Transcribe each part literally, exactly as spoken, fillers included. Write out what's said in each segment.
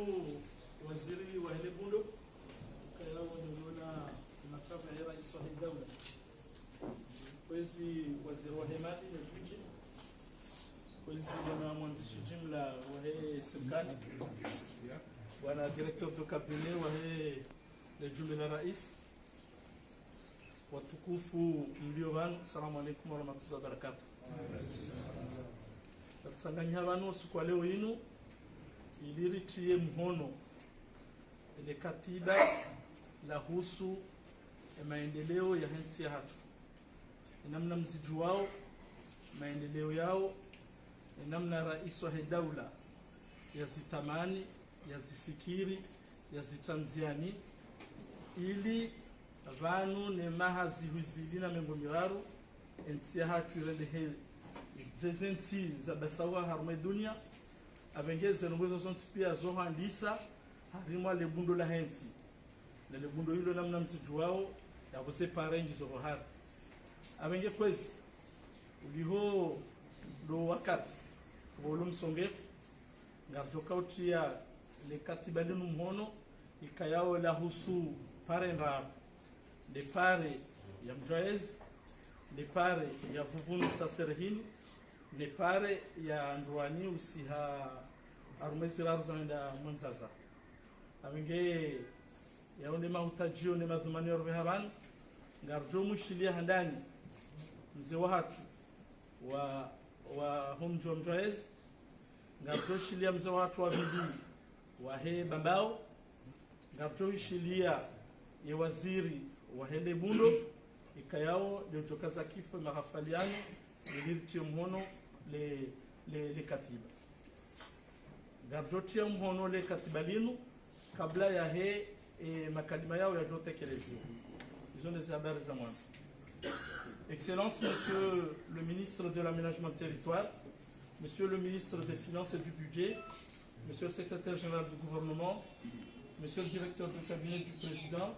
Waziri wahe le bundo, kaya wandoliona makamu ya rais wahe daula. Kwezi waziri wahe mali na budget. Kwezi bwana mwandzishi jimla wahe serikali. Bwana directeur de cabinet wahe le jumba la rais. Watukufu mlio pvanu, salamu alaikum warahmatullahi wabarakatuh. Ritsanganyiha pvanu usiku wa leo inu, ili ritriye mhono le katiba lahusu e maendeleo yahe ntsi yahatru. E namna mzijuwao, maendeleo yao, e namna rais wahe daula yazitamani, yazifikiri, yazitrandziani, ili pvanu ne maha zihwi zili na mengo miraru, e ntsi yahatru irendehe djeze ntsi za basawa harumwa e dunia, apvenge ze ndrongoo zontsi pia zo handisa harimwa le bundo lahe ntsi. Na le bundo ilo namna mzijuwao, yapvo ze pare ngizo ho hari. Apvenge kwezi, uliho ndo wakati, kwa ulo msongefu, ngarijo kautriya le katiba linu mhono, ikayao lahusu pare ndraru. Nde pare ya Mdjwaezi, nde pare ya Vuvuni usa Serehini, ne pare ya Ndruwani usiha harumwa ezi raru zaenda Mwantsaza. Apvenge yao nde mahutadjio ne madhumuni ya rupveha pvanu, ngarijo mwishiliya handani mze wahatru wa, wa ho mdji wa Mdjwaezi, ngarijo shiliya mze wahatru wa pvili wahe Bambao, ngarijo ishiliya ye waziri wahe le bundo, ikayao leo joka za kifu mahafali yanu, ili ritriye mhono le, le, le katiba. Ngarijo triya mhono le katiba linu, kabla yahe, e, makalima yao yajo tekeleziwa. Izo nde ze habari za mwandzo. Excellences, Monsieur le ministre de l'Aménagement du Territoire, Monsieur le ministre des Finances et du Budget, Monsieur le secrétaire général du gouvernement, Monsieur le directeur de cabinet du président,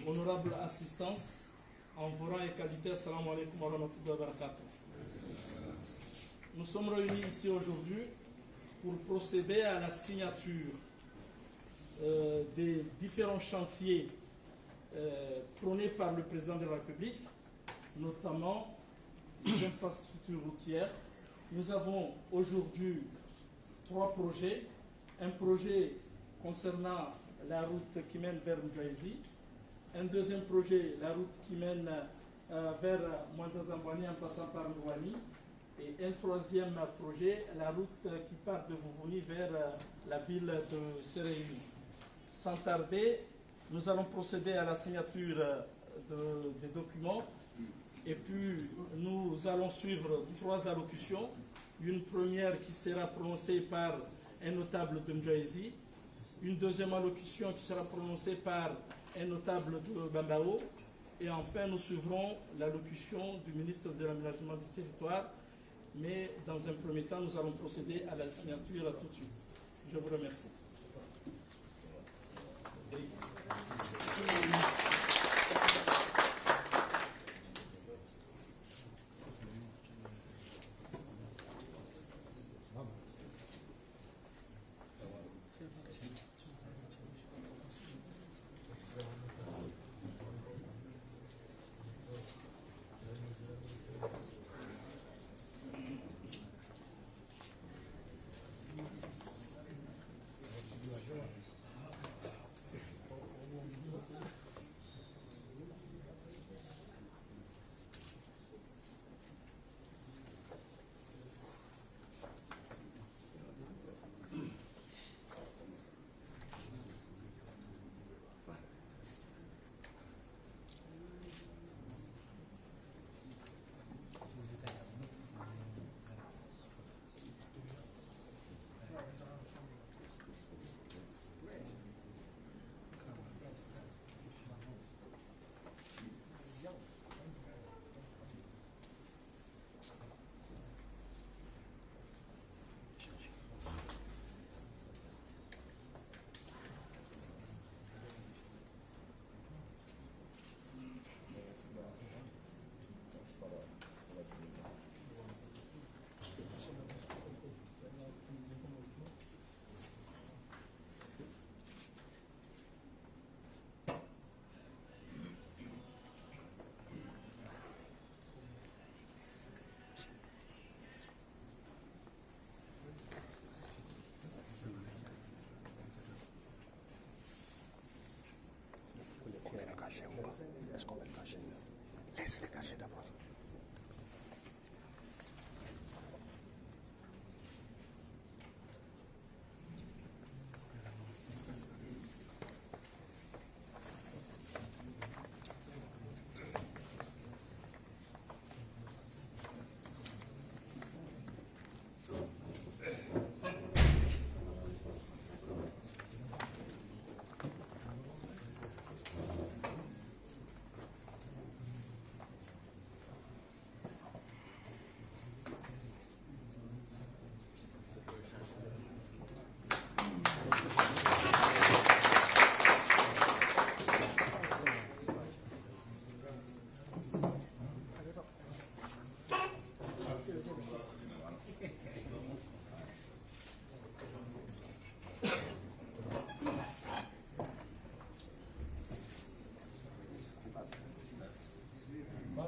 honorables assistants, en vos rangs et qualités, assalamu alaikum wa rahmatullahi wa barakatuh. Nous sommes réunis ici aujourd'hui pour procéder à la signature, euh, des différents chantiers, euh, prônés par le président de la République, notamment les infrastructures routières. Nous avons aujourd'hui trois projets. Un projet concernant la route qui mène vers Mdjwaezi. Un deuxième projet, la route qui mène, euh, vers Mwantsaza Mbwani en passant par Ndruwani. Et un troisième projet, la route, euh, qui part de Vuvuni vers, euh, la ville de Serehini. Sans tarder, nous allons procéder à la signature, euh, de, des documents. Et puis, nous allons suivre trois allocutions. Une première qui sera prononcée par un notable de Mdjwaezi, une deuxième allocution qui sera prononcée par un notable de Bambao, et enfin, nous suivrons l'allocution du ministre de l'Aménagement du Territoire. Mais dans un premier temps, nous allons procéder à la signature tout de suite. Je vous remercie.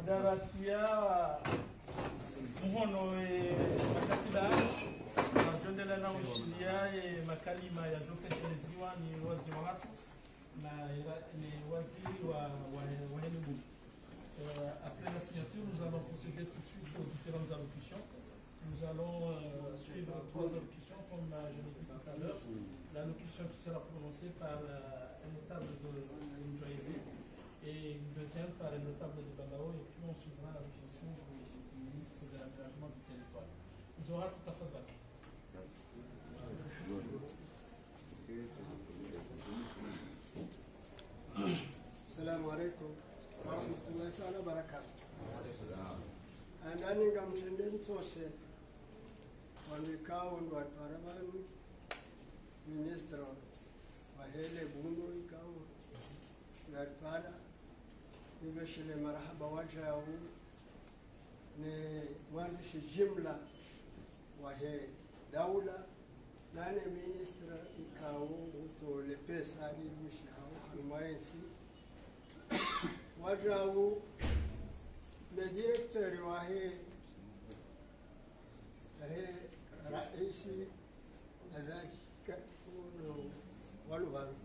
Daratia muhono, eh, makatiba, na mdjo endelea na ushiliya, eh, makalima yadjo pesheleziwa ni waziri wahatru, na ira-, ni waziri wa, wa, wa elimu. Euh, après la signature, nous allons procéder tout de suite aux différentes allocutions. Nous allons, euh, suivre trois allocations, comme, euh, je l'ai dit tout à l'heure. L'allocution qui sera prononcée par, euh, un notable de, de Ndjouézi et une deuxième par un notable de Bambao, et puis on suivra l'allocution du, du ministre de l'aménagement du territoire. Nzoha, tafadhali. Assalamu alaikum warahmatullahi taala wabarakatuh. Handani ngamtrende ntsose, wanu ikao ndo waripara pvanu, ministre wahe le bunge ikao ndo waripara, nipveshele marahaba wadjau, ne mwandzishi jimla wahe daula, nane ministre ikao utole pesa ili mwishi hao harumwa entsi. Wadjau, ne directeur wahe, wahe raisi Azali, ka-, uno, wanu pvanu.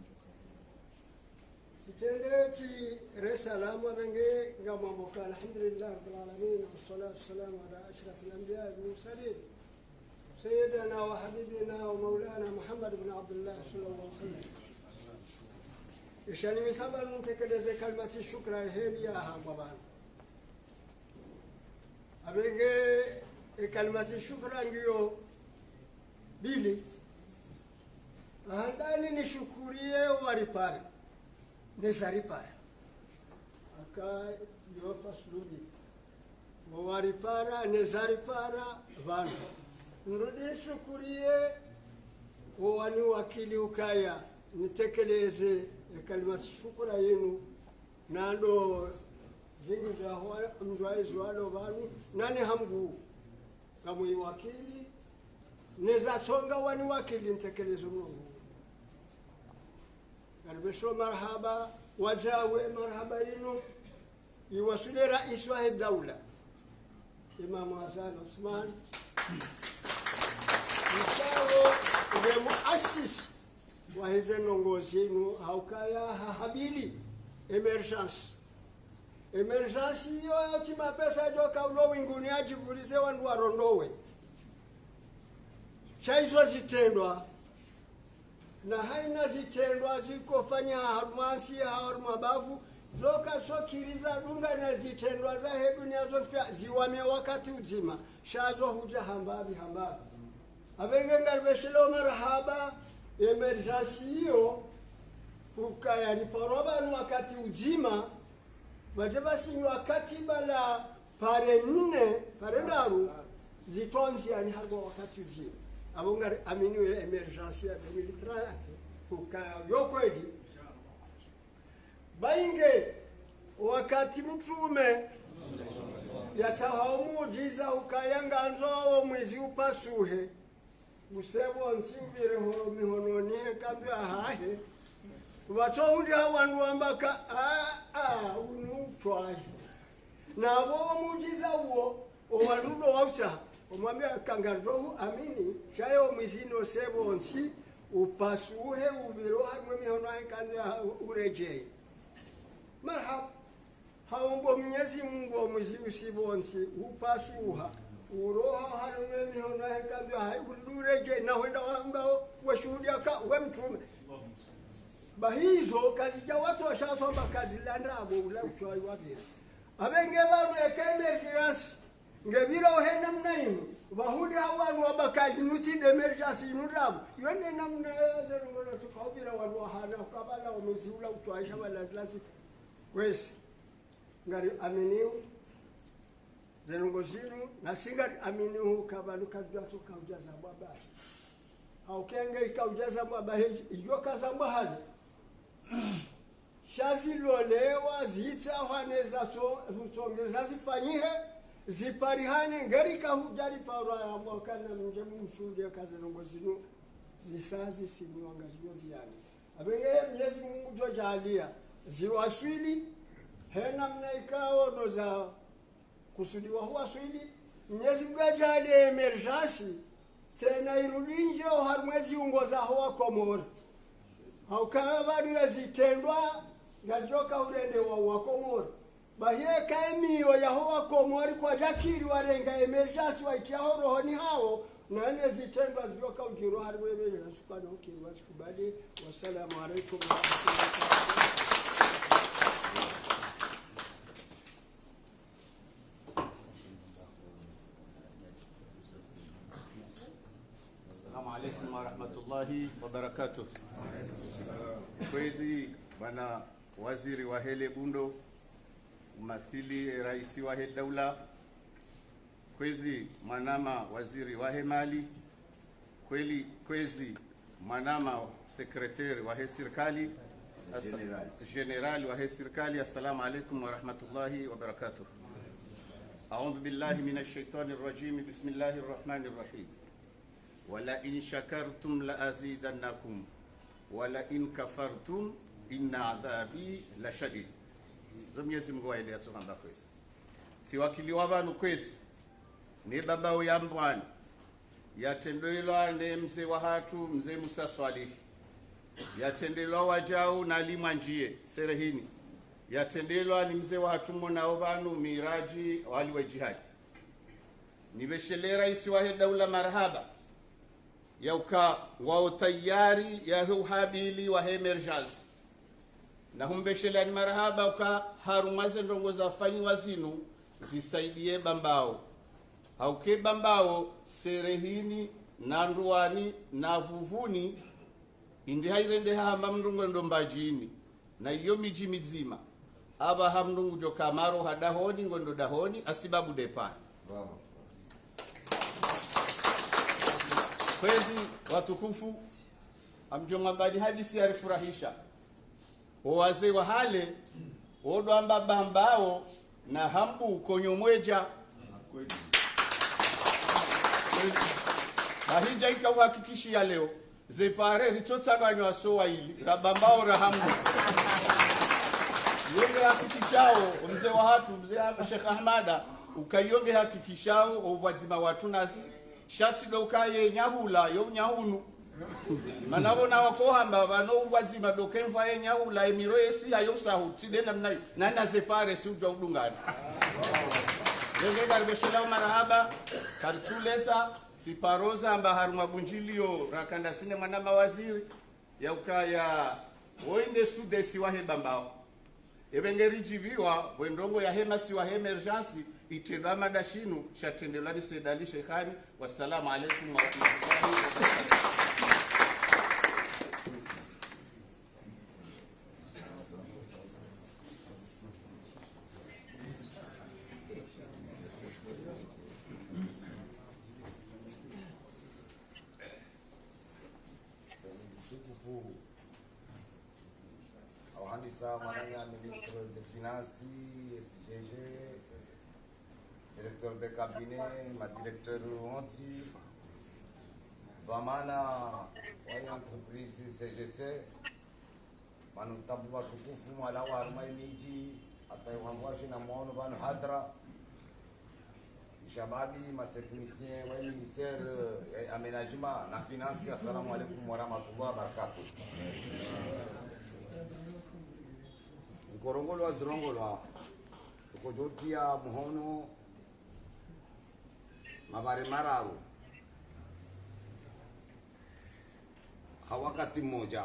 Sitrende tsi re salamu, apvenge ngamwamboka, alhamdulillahi rabbil alamin, wassalatu wassalamu ala ashrafil anbiya wal mursalin, sayyidina wa habibina wa maulana Muhammad bin Abdullah, sallallahu alaihi wasallam. Isha nimisaba nitekeleze kalimati shukra heli yahambwa pvanu. Apvenge, e, kalimati shukra ngiyo mbili. Handani nishukuriye waripara, ne zaripara. Aka yo fasulu mbili. Wo waripara, ne zaripara, pvanu. Nirudi nishukuriye wo waniwakili ukaya nitekeleze, e, kalimati shukra yinu. Na ndo zingu za hwa-, mdjwa izo walo pvanu, nane hangu ngamwiwakili, ne zatsonga waniwakili ntekelezo mlongo. Ngaripvesho marahaba, wadjau, e marahaba yinu iwaswili raisi wahe daula, Imam Azali Assoumani, ikao nde muasisi wahe ze ndrongoo zinu, ha ukaya hahabili émergence. Émergence iyo tsi mapesa djo kaulo winguni yadjivulize wandru warondowe. Sha izo zitrendwa. Na haina zitrendwa zikofanya harumwa ntsi, harumwa bavu, zo katsokiri zadunga na zitrendwa zahe dunia zo pia ziwame wakati udzima, sha zo hudja hambapvi hambapvi. Apvenge ngaripveshelo marahaba, émergence iyo, ukaya riparwa pvanu wakati udzima, pvadje pvasinywa katiba la pare nne, pare ndraru, zitwandziani harumwa wakati udzima. Apvo ngari amini we émergence ya deux mille trente, ukaya yo kweli. Bainge, wakati mtrume yatsaha umujiza ukaya ngandzo wo mwezi upasuhe, use pvontsi upvire ho mihononi he kandu yahahe. Pvatsohundriha wandru wamba ka, a, a, unu utswayi. Na pvo wo mujiza uwo, o wandru ndo wautsaha, wamwambia ka ngandzo hu amini, sha ye wo mwezi no use pvontsi upasuhe, upvire harumwa mihono yahe kandu yahahe uredjeyi. Marahaba. Haomba Mwenyezi Mungu wo mwezi use pvontsi upasuha, uroha harumwa mihono yahe kandu yahahe uredjeyi, na hwenda wamba wo, we shuhudia ka, we mtrume. Bahi izo kazidja watsosha, so amba kazilandra apvo ula utswayi wapvira. Apvenge pvanu eka émergence ngepvira he namna inu, pvahundriha wanu wamba ka inu tsi nde émergence inu ndrabo. Yo nde namna ya ze ndrongoo zatsoka upvira wanu wahana, ukaya pvala wo mwezi ula utswayi sha pvala zilazi. Kwezi. Ngari aminio ze ndrongoo zinu, nasi ngari aminio ukaya pvanu kadjatsoka udja zambwa bahi. Hau kenge ika udja zambwa bahi, idjo ka zambwa hale. Sha zilolewa, zitsahwa ne zatso-, utsongeza zifanyihe, ziparihane, ngeri ka hudja riparwa ya mwaka na mdje mumshuhudie ka ze ndrongoo zinu, zisa zisiniwa ngazidjo ziyani. Apvenge Mwenyezi Mungu djo djaaliya, ziwaswili, he namna ikao no za Kusudiwa huwaswili, Mnyezi Mungu yadjaaliye émergence, tsena irudi ndjo harumwa ezi ungo zaho wa Komori. Hauka pvanu yezitrendwa, ngazidjoka urendewa wa Komori. Bahi eka emiyo yaho wa Komori kwadjakiri warenga émergence waitria ho rohoni hawo, na yezitrendwa zidjoka udjiri harumwa émergence kwadjakiri wazikubali. Wassalamu alaikum warahmatullahi wabarakatuh. Assalamu alaikum warahmatullahi wabarakatuh. Kwezi bwana waziri wahe le bundo, umasili raisi wahe daula, kwezi mwanama waziri wahe mali, kweli, kwezi mwanama secrétaire wahe sirikali, asa-, général wahe sirikali, assalamu alaikum warahmatullahi wabarakatuh. أعوذ بالله من الشيطان الرجيم. بسم الله الرحمن الرحيم. ولئن شكرتم لأزيدنكم ولئن كفرتم إن عذابي لشديد. Zo Mnyezi Mungu waelewa tsohamba kwezi. Tsiwakiliwa pvanu kwezi ne baba uya Mbwani, yatrendelwa ne mze wahatru, mze Musa Swalihi. Yatrendelwa wadjau na Ali Mwandjiye, Serehini. Yatrendelwa ni mze wahatru monao pvanu, Miraji Ali we Djihadi. Nipveshelee raisi wahe daula marahaba, yauka ngwao tayari yahe uhabili wahe émergence. Na humpveshelani marahaba uka harumwa ze ndrongoo zafanyiwa zinu zisaidiye Bambao. Hauka Bambao, Serehini, na Ndruwani, na Vuvuni, indi hairende hahamba mndru ngwendo Mbadjini, na iyo midji midzima. Apvaha mndru ngudjo kamaro ha dahoni, ngwendo dahoni, hasibabu départ. Bravo. Kwezi watukufu, ngamdjo ngwambani hadisi yarifurahisha. Owazee wa hale, wodjo amba Bambao na Hambu konyo mwedja. Bahidja ika uhakikishiya leo, ze pare ritsotsanganywa sowaili, ra Bambao ra Hambu. Iyo nge hakikishao, mze wahatru, mze Sheikh Ahmada, uka iyo nge hakikishao, o pvwadzima watru nasi, sha tsi ndo uka ye nyahula, yo nyahunu. Mana pvo na wakohamba, pvanu pvwadzima ndo uka emvwa ye nyahula, emiro yesi hayo usahu, tsi nde namna iyo, na na ze pare si udjuwa udungana. Iyo nge karipveshelao marahaba, karitsuletsa, tsi paro zamba harumwa bundjiliyo, rakandasi ne mwana mawaziri, yaukaya, woyi nde sudesi wahe Bambao. Epvenge ridjiviwa, pvwe ndrongoo yahe masiwa he émergence, itrendwa mada shinu, shatrendelwa ni Said Ali Sheikhani. Wassalamu alaikum warahmatullahi wabarakatuh. Mtukufu, awahandisa mwananya ministre des finances, S G G, directeur de cabinet, ma directeur wontsi, dhwamana wa entreprise C G C, manutabu watukufu, mwalawa harumwa emidji, hata iwambwa shina mwaono pvanu hadhara. Shababi, ma techniciens wa ministère, eh, aménagement na finance, assalamu alaikum warahmatullahi wabarakatuh. Zikorongolwa zirongolwa, ukodjotia muhono mapvare mararu ha wakati mmoja.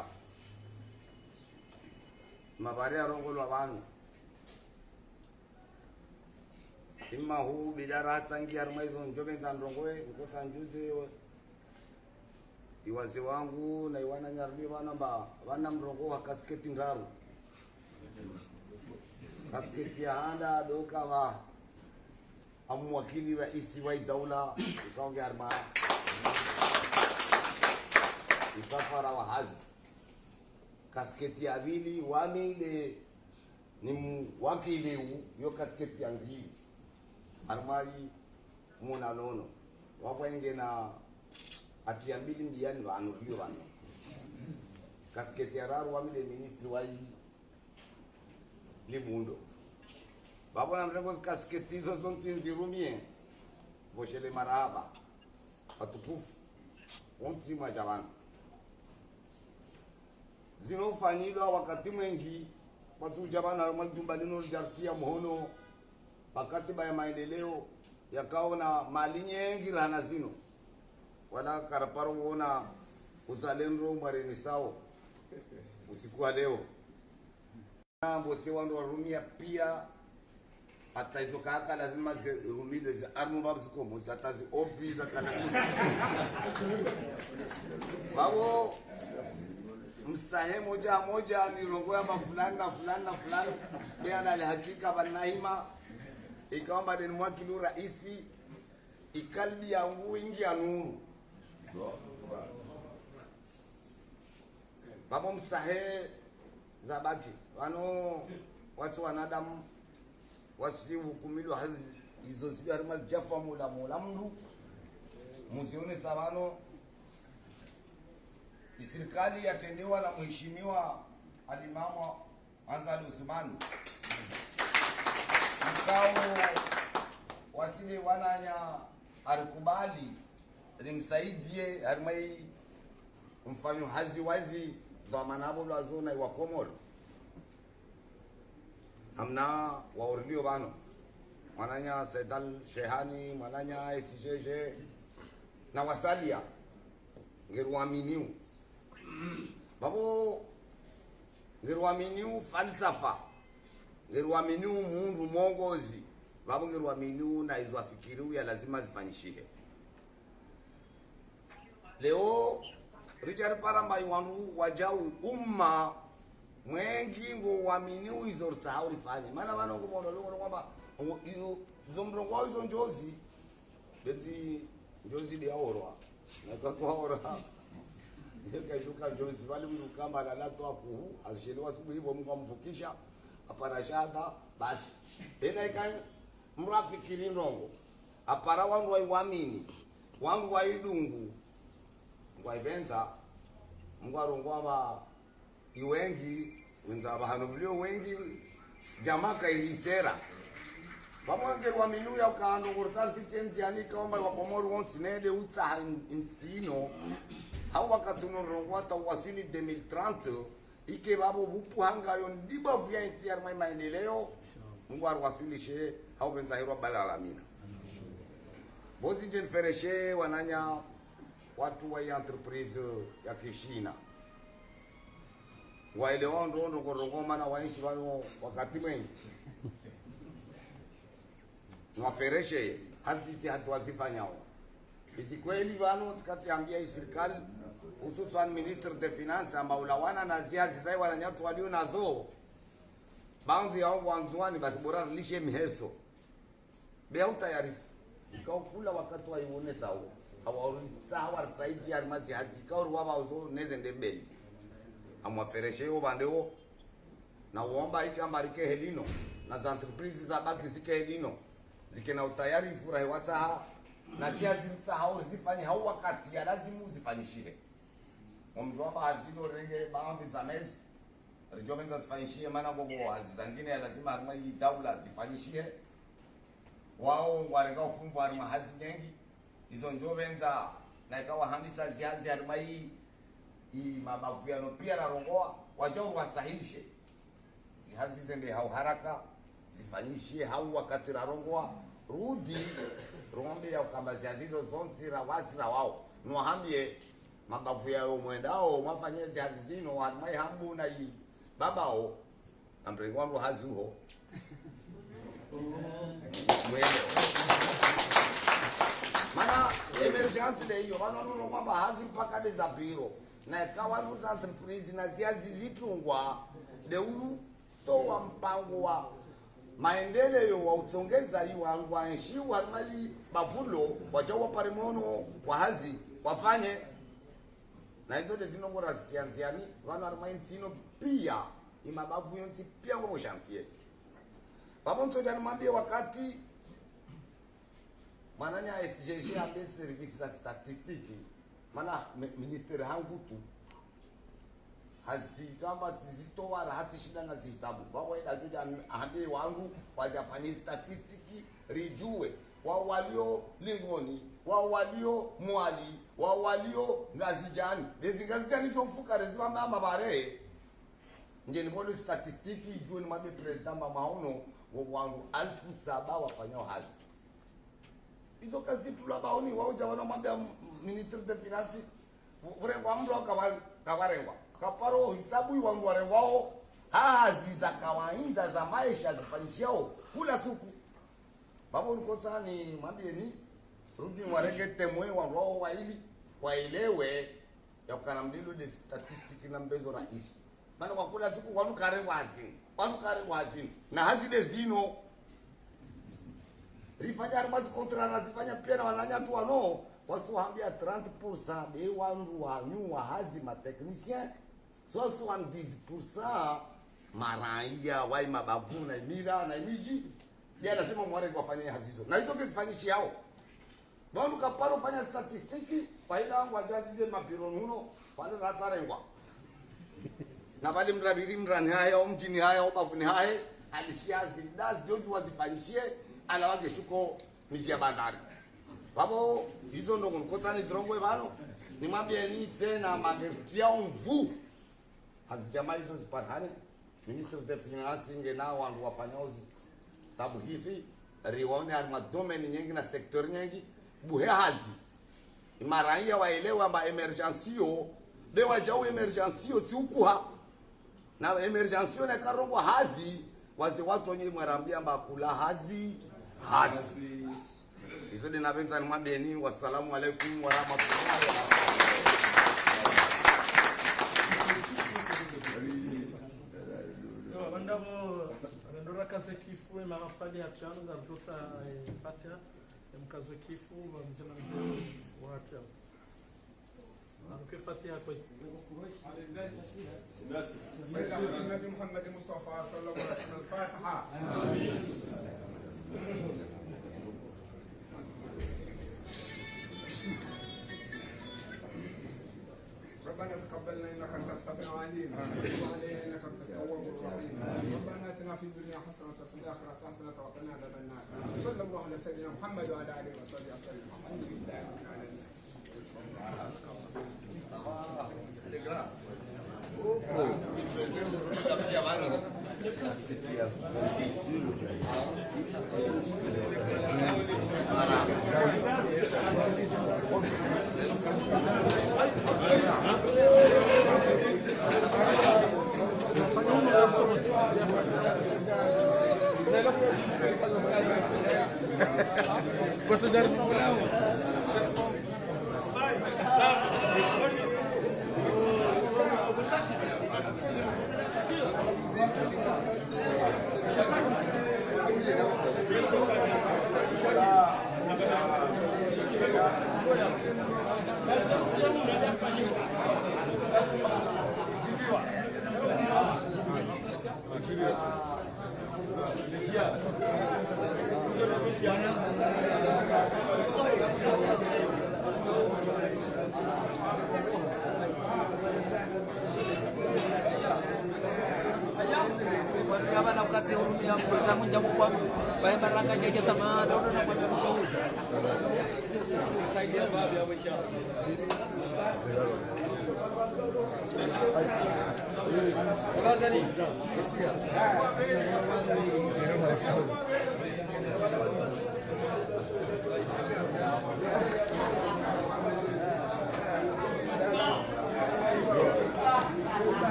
Mapvare yarongolwa pvanu. Imma hu bila ratsangi harumwa izo ndjopvendza ndrongowe, nkosa ndjuze iwazee wangu na iwananya rudi pvanu amba pvanu mrongoo wa kasketi ndraru. Kasketi ya handa ndo uka pva amwakili raisi wa idaula, ukaonge harumwa msafara wa hazi. Kasketi ya pvili wami nde ni mwakili u, yo kasketi ya ngili. Harumwa yi muna nono. Wapvwenge na hati ya mbili mbiyani pvanu, liyo pvanu. Kasketi ya raru wami nde ministre wa yi libundo. Pvapvo namrenge zikasiketi izo zontsi nizirumie. Pvoshele marahaba. Watukufu. Wontsi mwadja pvanu. Zino ufanyilwa wakati mwengi, wandru udja pvanu harumwa lijumba linu ridja ritriya muhono, wakati ba ya maendeleo, yakaona mali nyengi rahana zino. Wala karaparo wona uzalendo mwarenesao usiku wa leo. Mbo se wandru warumia pia, hata izo kaka lazima zirumilwe, zi armu babu zikomo, zi hata zi obi za kana. Pvapvo, msahe modja modja, nirongoe amba fulani na fulani na fulani. Be ana le hakika pvanu nahima, ikao amba de ni mwakilu raisi, ikalbi yangu ingi ya nuru. Pvapvo msahe zabaki. Pvanu wasi wanadamu, wasi hukumilwa hazi izo zipvi harumwa lijafa mula mula mndru. Muzionesa pvanu, isirikali yatrendewa na muhishimiwa Alimamu Azali Assoumani. Mkao wasi le wananya arikubali rimsaidie harumwa i mfanyo hazi wazi dhwamana pvo lwazo na iwa Komoro. Namna waorilio pvanu. Mwananya Said Ali Shehani, mwananya S G G, na wasalia. Ngeruaminiu. Pvapvo ngeruaminiu falsafa. Ngeruaminiu mundru mwongozi. Pvapvo ngeruaminiu na izo afikiriu ya lazima zifanyishihe. Leo, ridja ripara amba iwandru wadjau umma mwengi ngouaminiu izo ritsahao rifanye. Mana pvanu ngomono longo longo amba, ngo, iyo, izo mrongoao izo ndjozi, bezi ndjozi de yaorwa. Na kakwaora. Iyo kaishuka ndjozi, pvali mndru kamba na lato akuhu, azishelewa siku hipvo Mungu amvukisha, apara shahada, basi. Ena ika mndru afikiri ndrongo, apara wandru waiwamini, wandru waidungu, ngwaipvendza, Mungu arongoa amba iwengi, wendza pvahanu pvulio wengi, djamaka ili sera. Pvamwe ngeruaminiu ya uka ndrongo ritsari sitrendziani ika amba iwa Komoro wontsi nende utsaha in-, intsi ino. Hau wakati uno ndrongo hata uwasili deux mille trente, ike pvapvo pvupvu hangayo ndibavu ya intsi ya harumwa imaendeleo, Mungu aruwaswilishe, hau pvendza heri wa bala alamina. Pvozi ndje nifereshe wananya wandru wa i entreprise ya kishina. Waelewa ndro ndrongo ndrongo mana waenshi pvanu wakati mwengi. Niwafereshe, hazi tsi hatu wazifanyao. Izi kweli pvanu, tsikatsi ambia isirikali, hususwan ministre de finance, amba ulawana na zihazi zai wananyatru walio nazo. Baadhwi yao wandzuwani, basi bora rilishe miheso. Be ya utayarifu. Ikao kula wakati waiwonesa wo. Hawaurisa, hawarisaidia harimwa zihazi. Ikao ruwapva uzo neze ndembeli. Amwafereshe yo pvandze wo. Na uomba ika amba rike helino. Na za entreprise zabaki zike helino. Zike na utayarifu rahe watsaha. Na zihazi ritsahao rizifanye hau wakati ya lazimu zifanyishihe. Omndru amba hazi no renge baadhwi za mezi. Ridjo pvendza zifanyishihe mana ngapvo hazi zangine ya lazima harimwa i daula zifanyishihe. Wao ngwarenga ufumvu harimwa hazi nyengi. Izo ndjo pvendza na ika wahandisa zihazi harimwa i, i mabavu yano pia rarongoa, wadjau wasahilishe. Zihazi zende ha uharaka, zifanyishihe ha uwakati rarongoa, rudi, rombe ya uka amba zihazi izo zontsi rawasi rawao. Nwahambie, mabavu yayo mwendao, mwafanye zihazi zino, harimwa i hambu na i babao, amrengwa ndo hazi uho. Mwende. Mana emergence de iyo, pvanu wanu no kwamba hazi mpaka de za biro. Na ika wanu za entreprise na zihazi zitrungwa, de utowa mpango wa maendeleo wa utsongeza iwandru waenshi harimwa li bavu lo, wadjau wapare mwono wa hazi, wafanye. Na izo de zino ngora zitia ndziani, pvanu harimwa i ntsi ino pia, i mabavu yontsi pia ngapvo chantier. Pvapvo ntsodja nimwambie wakati, mwananya S G G ambe service za statistique, mana mi-, ministère hangu tu. Hazi kamba zizitowa raha tsi shinda na zihisabu. Pvapvo ida djudja ahambe wangu, wadja fanye statistiki, ridjuwe. Wao walio Lingoni, wao walio Mwali, wao walio Ngazidjani. Lezi Ngazidjani zo mfukare zipvamba mabare. Ndje nikolo statistiki, djuwe nimwambe président mba maono, wo wangu alfu saba wafanyao hazi. Izo kazitulwa baoni, wao dja wanu mwambia m-, ministre des finances, u-, urengwa mndru wao kawa-, kawarengwa. Kaparo hisabu iwangu warengwao, hazi za kawaida za maesha zifanyishiwao kula suku. Pvapvo nikotsani mwambieni, rudi mwarenge temwe wandru wao waili, waelewe, ya ukana mlilo de statistiki na mbezo rahisi. Mana wakula suku wanu karengwa hazini, wanu karengwa hazini. Na hazi de zinu. Rifanya harimwa zi contrat razifanya pia na wananyatru wanu, wasuhambia trente pour cent de wandru wanyu wa hazi ma techniciens, soixante-dix pour cent maraya, wa imabavuni, imila, na imidji. Nde lazima mwarenge wafanye hazi zo. Na izo kazifanyishiwao. Pvanu kaparo fanya statistiki, pvahila wangu wadja zidje mabironi huno, pvale ratsarengwa. Na pvale mrapviri mrani hahe, au mdjini hahe, au bavuni hahe, alishia zindaz, djodju wazifanyishie, ala wage shuko midji ya bandari. Pvapvo, izo ndrongoo nikotsani zirongowe pvanu, nimwambieni tsena magerti ya umvu. Hazi djama izo ziparihane, ministre des finances ngena wandru wafanyao zi tabuhithi, riwaone harimwa domaine nyengi na secteur nyengi, buhe hazi. Imaraya waelewa mba émergence yo, be wadjau émergence yo tsi ukuha. Na émergence yo na ikarongowa hazi, waze watru wenye mwarambia mba kula hazi, hazi. Izo de napvendza nimwambieni, wassalamu alaikum warahmatullahi wabarakatuh. Yo, wandapvo, wandora kaze kifu, e mahafali ya chano, za mtotsa, e, Fatiha, e mkazo kifu, wa mjana mjana, wa chano. Amke Fatiha kwezi. سيدنا النبي محمد المصطفى صلى الله عليه وسلم. الفاتحة. ربنا تقبل منا إنك أنت السميع العليم، وتب علينا إنك أنت التواب الرحيم. ربنا آتنا في الدنيا حسنة وفي الآخرة حسنة وقنا عذاب النار. صلى الله على سيدنا محمد وعلى آله وصحبه وسلم. الحمد لله رب العالمين.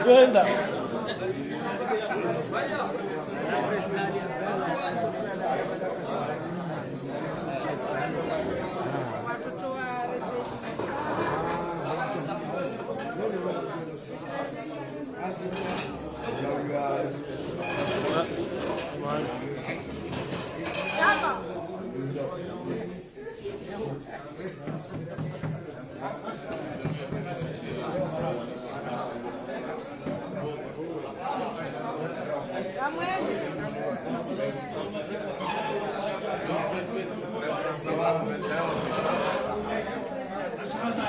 Kwenda. Watoto wa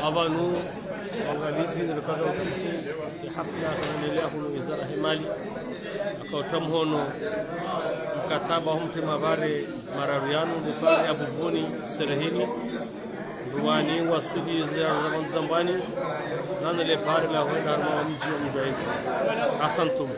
Apvanu, wangalizi, nde rikaza utukufu, ye hafla yakanendelea hunu wizara he mali. Akauta mhono mkataba ho mtrema pvare mararu yanu, ndo pvare ya Buvuni, Sereheni, Ndruwani, Waswidi, ze, za Mwandzambwani, nane le pvare la hwenda harumwa mdji wa Mdjwaidzi. Ahsantum.